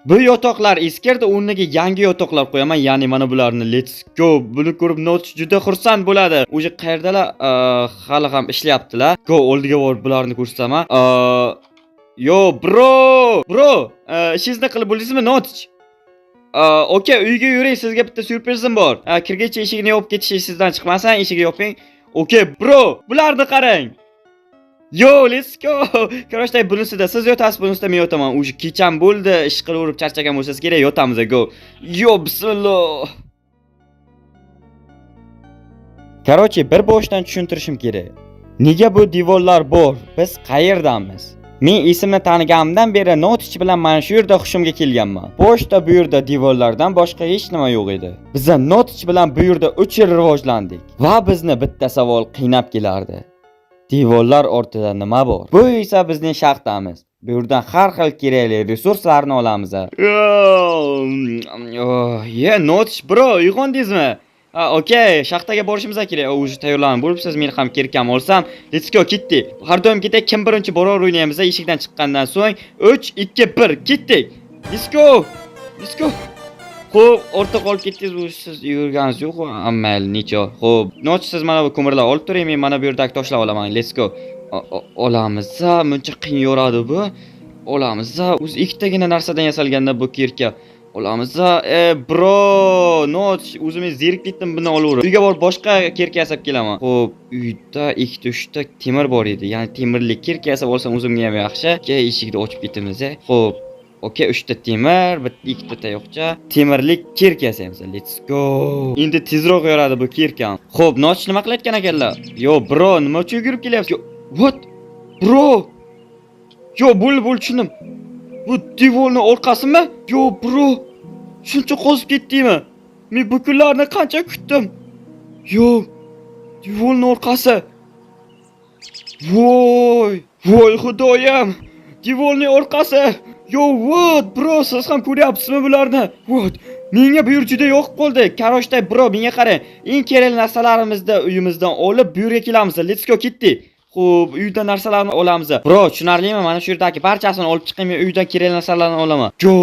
Bu yotoqlar eskirdi, o'rniga yangi yotoqlar qo'yaman, ya'ni mana bularni. Let's go. Buni ko'rib Notch juda xursand bo'ladi. O'sha qayerdalar? Hali ham ishlayaptilar. Go, oldiga borib bularni ko'rsataman. Yo, bro, bro, ishingizni qilib bo'ldingizmi, Notch? Okey, uyga yuring, sizga bitta syurprizim bor. Kirgacha eshigini yopib ketish sizdan chiqmasin, eshigini yoping. Okey, bro, bularni qarang. Yo, let's go. Короче, bunisida siz yotasiz, bunisida men yotaman. Уже kecham bo'ldi, ish qilaverib charchagan bo'lsangiz kerak, yotamiz, go. Yo, bismillah. Короче, bir boshdan tushuntirishim kerak. Nega bu devorlar bor? Biz qayerdamiz? Men esimni taniganimdan beri Notch bilan mana shu yerda hushimga kelganman. Boshda bu yerda devorlardan boshqa hech nima yo'q edi. Biz Notch bilan bu yerda 3 yil rivojlandik va bizni bitta savol qiynab kelardi. Devorlar ortida nima bor? Bu esa bizning shaxtamiz. Bu yerdan har xil kerakli resurslarni olamiz. Ye, Notch bro, uyg'ondingizmi? Ha, okey, shaxtaga borishimiz kerak. Уже tayyorlanib bo'libsiz, men ham kirkam olsam. Let's go, ketdik. Har doimgidek kim birinchi boror o'ynaymiz. Eshikdan chiqqandan so'ng 3 2 1 ketdik. Let's go. Let's go. Xo'p, o'rta qolib ketdingiz, bu siz yurganingiz yo'q, mayli, necha. Xo'p, Notch, siz mana bu ko'mirlar olib turing, men mana bu yerdagi toshlar olaman. Let's go. Olamiz, muncha qiyin yoradi bu. Olamiz. O'zi ikkitagina narsadan yasalganda bu kirka. Olamiz. E, bro, Notch, o'zim zerikib ketdim buni olaverib. Uyga borib boshqa kirka yasab kelaman. Xo'p, uyda ikkita, uchta temir bor edi. Ya'ni temirli kirka yasab olsam o'zimga ham yaxshi. Okey, eshikni ochib ketamiz. Xo'p. Okey, uchta temir, bitta ikkita tayoqcha, temirli kirka yasaymiz. Let's go. Endi tezroq yoradi bu kirkam. Xo'p, Notch nima qilayotgan ekanlar? Yo, bro, nima uchun yugurib kelyapsiz? Yo, what? Bro! Yo, bo'ldi, bo'ldi, tushundim. Bu devorni orqasimi? Yo, bro. Shuncha qozib ketdingmi? Men bu kunlarni qancha kutdim. Yo, devorni orqasi. Voy, voy xudoyim. Devorning orqasi. Yo, what, bro, siz ham ko'ryapsizmi bularni? What? Menga bu yer juda yoqib qoldi. Короче, bro, menga qarang. Eng kerakli narsalarimizni uyimizdan olib bu yerga kelamiz. Let's go, ketdik. Xo'p, uydan narsalarni olamiz. Bro, tushunarlimi? Mana shu yerdagi barchasini olib chiqing, men uydan kerakli narsalarni olaman. Yo,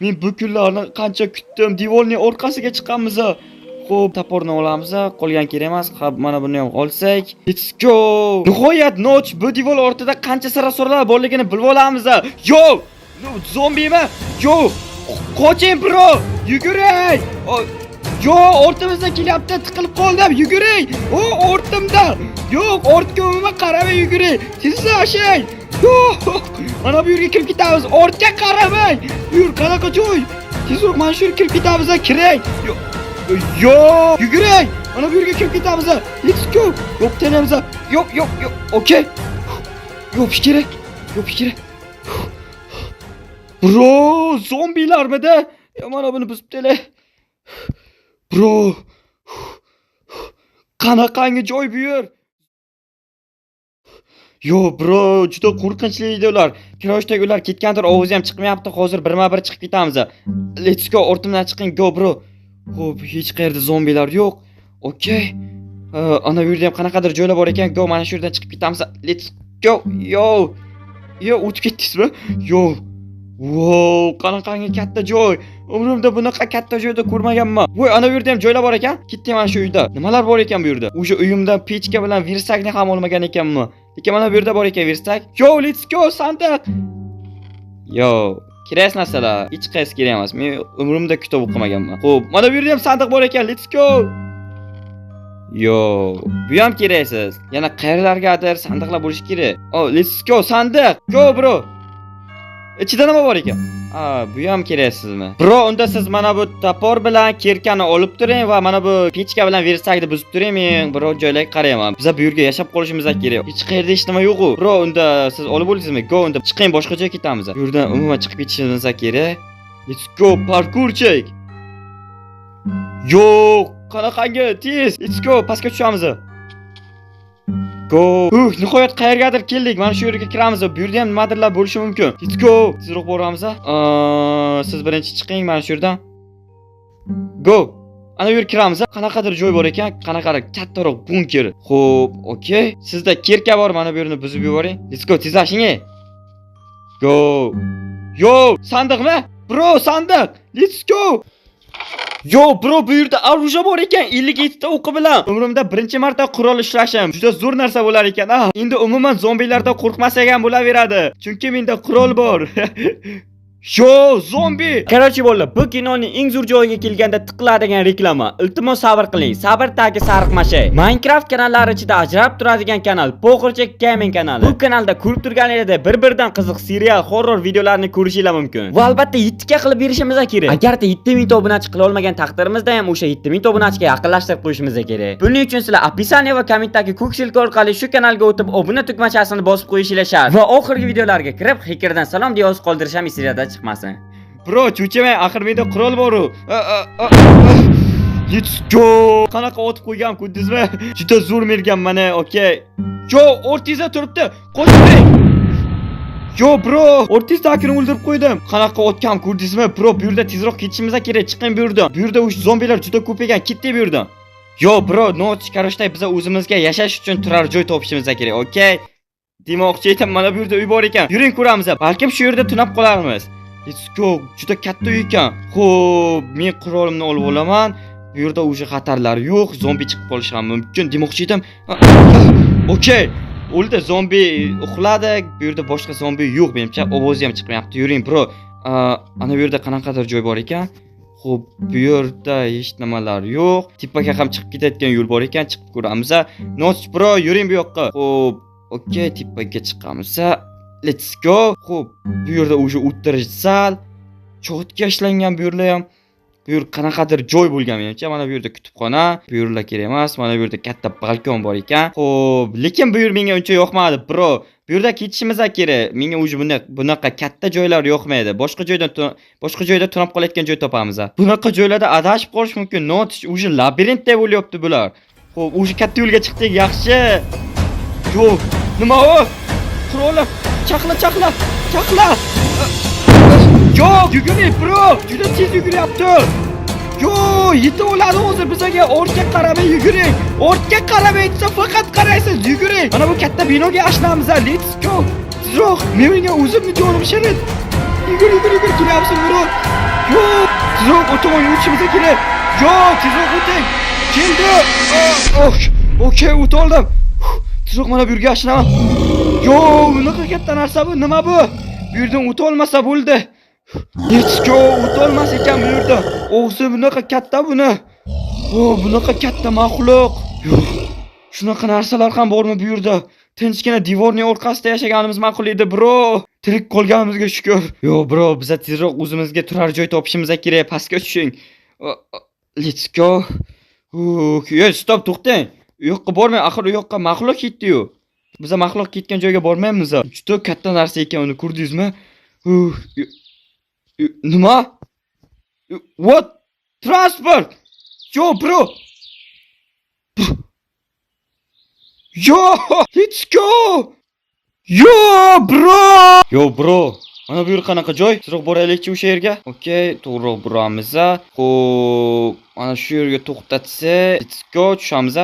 men bu kunlarni qancha kutdim. Devorning orqasiga chiqamiz. Xo'p, топор ni olamiz. Qolgan kerak emas. Hop, mana buni ham olsak. Let's go. Nihoyat, Notch, bu devor ortida qancha sira borligini bilib olamiz. Yo! Zombimi? Yo! Qoching, bro! Yuguring! Yo, ortimizdan kelyapti, tiqilib qoldim. Yuguring! O, ortimda. Yo'q, ortga umuman qaramay yuguring. Tezlashing. Yo'q! Mana bu yerga kirib ketamiz. Ortga qaramang. Bu yer qanaqa joy? Tezroq mana shu yerga kirib ketamiz, kiring. Yo'q. Yo'q, yuguring. Mana bu yerga kirib ketamiz. Let's go. Yo'q, tenamiz. Yo'q, yo'q, yo'q. Okey. Yopish kerak. Yopish kerak. Bro, zombilarmidi? Ya mana buni buzib tele. Bro. Qanaqangi joy bu yer? Yo, bro, juda qo'rqinchli edi ular. Kiroshda ular ketgandir, ovozi ham chiqmayapti. Hozir birma-bir chiqib ketamiz. Let's go, ortimdan chiqing, go bro. Xo'p, hech qayerda zombilar yo'q. Okey. Ana bu yerda ham qanaqadir joylar bor ekan. Go, mana shu yerdan chiqib ketamiz. Let's go. Yo. Yo, o'tib ketdingizmi? Yo. Wow, qanaqangi katta joy. Umrimda bunaqa katta joyda ko'rmaganman. Voy, ana bu yerda ham joylar bor ekan. Ketdik mana shu uyda. Nimalar bor ekan bu yerda? O'sha uyimdan pechka bilan versakni ham olmagan ekanman. Lekin mana bu yerda bor ekan versak. Yo, let's go, sandiq. Yo, kerak narsalar. Hech qaysi kerak emas. Men umrimda kitob o'qimaganman. Xo'p, mana bu yerda ham sandiq bor ekan. Let's go. Yo, bu ham keraksiz. Yana qayerlargadir sandiqlar bo'lishi kerak. Oh, let's go, sandiq. Go, bro. Ichida nima bor ekan? Ha, bu ham keraksizmi? Bro, unda siz mana bu топор bilan kirkani olib turing va mana bu pechka bilan versakni buzib turing, men biror joylarga qarayman. Biz bu yerga yashab qolishimiz kerak. Hech qayerda hech nima yo'q-u. Bro, unda siz olib bo'ldingizmi? Go, unda chiqing, boshqa joyga ketamiz. Bu yerdan umuman chiqib ketishimiz kerak. Let's go, parkurchik. Yo'q, qanaqangi tez. Let's go, pastga tushamiz. Go. Nihoyat qayergadir keldik. Mana shu yerga kiramiz. Bu yerda ham nimadirlar bo'lishi mumkin. Let's go. Tezroq boramiz. Siz birinchi chiqing mana shu yerdan. Go. Ana bu yerga kiramiz. Qanaqadir joy bor ekan, qanaqadir kattaroq bunker. Xo'p, okey. Sizda kirka bor, mana bu yerni buzib yuboring. Let's go, tezlashing. Go. Yo, sandiqmi? Bro, sandiq. Let's go. Yo, bro, bu yerda оружие bor ekan, 57 ta o'qi bilan. Umrimda birinchi marta qurol ishlashim. Juda zo'r narsa bo'lar ekan. Ah, endi umuman zombilardan qo'rqmasak ham bo'laveradi. Chunki menda qurol bor. Yo, zombi! Короче, bolalar, bu kinoning eng zo'r joyiga kelganda tiqiladigan reklama. Iltimos, sabr qiling. Sabr tagi sariq mashay. Minecraft kanallari ichida ajralib turadigan kanal Poxirchak Gaming kanali. Bu kanalda ko'rib turganingizdek bir-biridan qiziq serial, horror videolarni ko'rishinglar mumkin. Va albatta 7 ga qilib berishimiz kerak. Agarda 7000 ta obunachi qila olmagan taqdirimizda ham o'sha 7000 ta obunachiga yaqinlashtirib qo'yishimiz kerak. Buning uchun sizlar описание va kommentdagi ko'k ссылка orqali shu kanalga o'tib, obuna tugmachasini bosib qo'yishinglar shart. Va oxirgi videolarga kirib, "Xekerdan salom" deb yozib qoldirish ham esingizdan chiqmasin. Bro, cho'chimang, axir menda qurol bor-u. Let's go. Qanaqa otib qo'ygan, ko'rdingizmi? Juda zo'r mergan mana, okey. Yo, o'rtingizda turibdi. Qochmang. Yo, bro, o'rtingizdagini o'ldirib qo'ydim. Qanaqa otgan, ko'rdingizmi? Bro, bu yerda tezroq ketishimiz kerak. Chiqing bu yerdan. Bu yerda o'sha zombilar juda ko'p ekan. Ketdik bu yerdan. Yo, bro, noch, короче, biza o'zimizga yashash uchun turar joy topishimiz kerak, okey? Demoqchi edim, mana bu yerda uy bor ekan. Yuring, ko'ramiz. Balkim shu yerda tunab qolarmiz. Let's go. Juda katta uy ekan. Xo'p, men qurolimni olib olaman. Bu yerda уже xatarlar yo'q, zombi chiqib qolishi ham mumkin. Demoqchi edim. Okey. O'ldi, zombi uxladi. Bu yerda boshqa zombi yo'q menimcha. Ovozi ham chiqmayapti. Yuring, bro. Ana bu yerda qanaqadir joy bor ekan. Xo'p, bu yerda hech nimalar yo'q. Tepaga ham chiqib ketayotgan yo'l bor ekan, chiqib ko'ramiz. Noch, bro, yuring bu yoqqa. Xo'p, okey, tepaga chiqamiz. Let's go. Xo'p, bu yerda уже o'tirish zal. Чётко ishlangan bu yerlar ham. Bu yer qanaqadir joy bo'lgan menimcha. Mana bu yerda kutubxona, bu yerlar kerak emas. Mana bu yerda katta balkon bor ekan. Xo'p, lekin bu yer menga uncha yoqmadi, bro. Bu yerda ketishimiz kerak. Menga уже bunaqa katta joylar yoqmaydi. Boshqa joyda tunab qolayotgan joy topamiz. Bunaqa joylarda adashib qolish mumkin. Not, уже labirintdek bo'lyapti bular. Xo'p, уже katta yo'lga chiqdik, yaxshi. Yo'q, nima u? Qurolim, chaqla, chaqla, chaqla. Yo'q, yuguring, bro. Juda tez yuguryapti. Yo'q, yetib oladi hozir bizaga. Ortga qaramay yuguring. Ortga qaramay desa faqat qaraysiz, yuguring. Mana bu katta binoga yashinamiz. Let's go. Tezroq, menga o'zimni jonim shirin. Yugur, yugur, yugur, kelyapsiz, bro. Yo'q, tezroq o tomonga o'tishimiz kerak. Yo'q, tezroq o'ting. Keldi. Oh, okey, o'ta oldim. Tezroq mana bu yerga yashinaman. Yo'q, bunaqa katta narsa bu, nima bu? Bu yerdan o'ta olmasa bo'ldi. Let's go, o'ta olmas ekan bu yerda. Og'zi bunaqa katta buni. O, bunaqa katta maxluq. Yo'q. Shunaqa narsalar ham bormi bu yerda? Tinchgina devorning orqasida yashaganimiz ma'qul edi, bro. Tirik qolganimizga shukur. Yo'q, bro, biza tezroq o'zimizga turar joy topishimiz kerak. Pastga tushing. Let's go. Yo, stop, to'xtang. U yoqqa bormang, axir u yoqqa maxluq ketdi-yu. Biza maxluq ketgan joyga bormaymiz. Juda katta narsa ekan, uni ko'rdingizmi? Nima? What? Transport! Yo, bro! Yo, let's go! Yo, bro! Yo, bro. Mana bu yer qanaqa joy? Tezroq boraylikchi o'sha yerga. Okey, to'g'riroq buramiz. Xo'p, mana shu yerga to'xtatsa, let's go, tushamiz.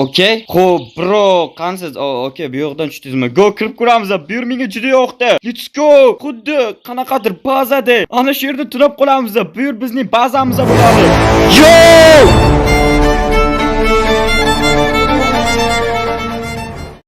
Okey. Xo'p, bro, qansiz? Okey, bu yoqdan tushdingizmi? Go, kirib ko'ramiz. Bu yer menga juda yoqdi. Let's go. Xuddi qanaqadir bazada. Ana shu yerda turib qolamiz. Bu yer bizning bazamiz bo'ladi. Yo!